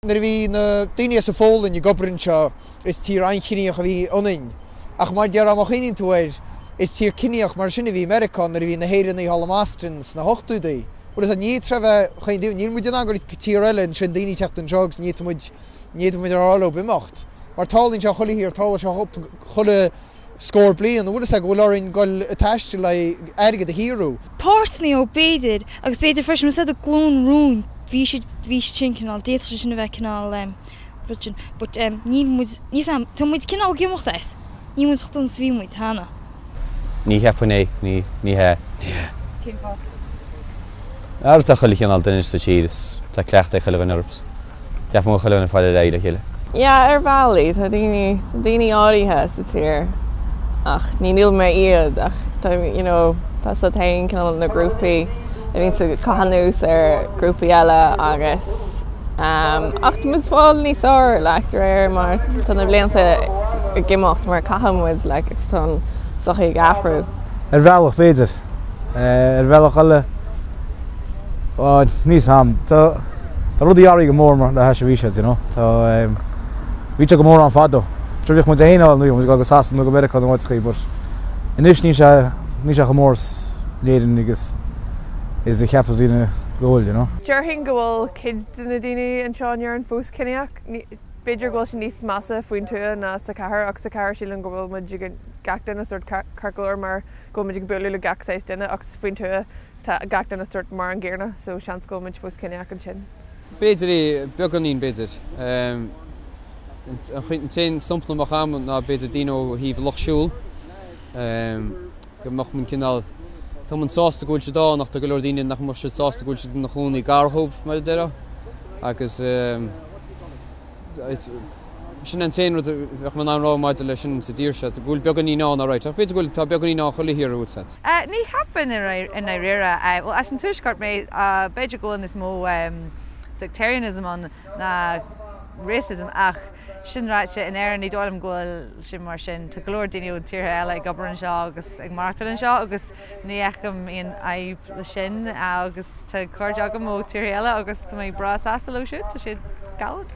Nuair a bhí na daoine as an Pholainn ag obair anseo, is tír an-chiníoch a bhí ionainn. Ach mar déarfá, má chuimhníonn tú air, is tír ciníoch mar sin a bhí i Meiriceá nuair a bhí na hÉireannaigh thall i mBoston sna hochtóidí. Bhuel, is ea, ní fhéadfá a bheith chaon taobh, níl muid in ann dul go tír eile ansin, daoine ag teacht anseo agus ní fhéadfaidh muid, ní fhéadfaidh muid a rá leo imeacht. Mar tarlaíonn sé chuile thír, tarlaíonn sé chuile scór bliain, an bhfuil fhios agat go bhfuil orainn dul ag taisteal le airgead a shaothrú. Páirteanna ó b'fhéidir, agus b'fhéidir freisin is ea glúin romhainn, bhí siad, bhí siad sin cineál, d'fhéadfadh sé sin a bheith cineál em rud sin, but em níl muid, níl 's a'm, tá muid cineál ag imeacht as, níl muid chomh dona is a bhí muid cheana. Ní cheapfainn é, ní, ní hea, ní hea. Cén fáth? Mar tá chuile chineál duine sa tír is tá cleachtadh ag chuile dhuine orthu. Ceapaim go bhfuil chuile dhuine ag fáil ar aghaidh le chéile. Yeah, ar bhealaí, tá daoine, tá daoine áirithe sa tír ach ní luafaidh mé iad ach tá, you know, tá siad féin cineál na grúpaí a bhíonn ag caitheamh anuas ar grúpaí eile agus um, ach tá muid fáil níos fearr like, de réir mar tá na blianta ag imeacht mar caithfidh muid like, agus tá an sochaí ag athrú. Ar bhealach b'fhéidir. Ar bhealach eile, níl 'fhios a'm. Tá tá rudaí athraithe go mór mar le hais a bhí siad, you know. Tá bhí sé go mór ann fadó. Sure bhíodh muid féin ann, bhíodh muid ag dul go Sasana nó go Meiriceá nó áiteachaí, but anois níl sé níl sé chomh mór in Éirinn agus is a cheapadh daoine go bhfuil, you know. Déarfainn go bhfuil cuid de na daoine anseo in Éirinn fós ciníoch. B'fhéidir go bhfuil sé níos measa faoin tuath ná sa chathair ach sa chathair sílim go bhfuil muid ag gach duine sórt ceart go leor mar go bhfuil muid ag bualadh le gach saghas duine ach faoin tuath tá gach duine sórt mar an gcéanna so seans go bhfuil muid fós ciníoch ansin. B'fhéidir é, beagáinín b'fhéidir. An t-aon sampla a mbeadh agam ná b'fhéidir daoine ó thaobh lucht siúil, go mbeadh muid cineál, tá muid sásta go bhfuil siad ann ach tá go leor daoine nach mbeadh siad sásta go bhfuil siad ina chónaí gar dhóibh mar a déarfá agus Sin an t-aon rud a bheadh mé in ann rá maidir leis sin sa dtír seo, go bhfuil beagáinín ann alright, ach b'fhéidir go bhfuil, tá beagáinín ann chuile thír a bhfuil 's a'd. Ní cheapfainn i ndáiríre. Bhuel, as an Tuaisceart mé, b'fhéidir go bhfuil níos mó sectarianism ann ná racism ach sin ráite, in Éirinn ní dóigh liom go bhfuil sé mar sin. Tá go leor daoine ó tíortha eile ag obair anseo agus ag maireachtáil anseo agus ní fheicim aon fhadhb leis sin agus tá cairde agam ó tíortha eile agus tá mé breá sásta leo siúd, tá siad galánta.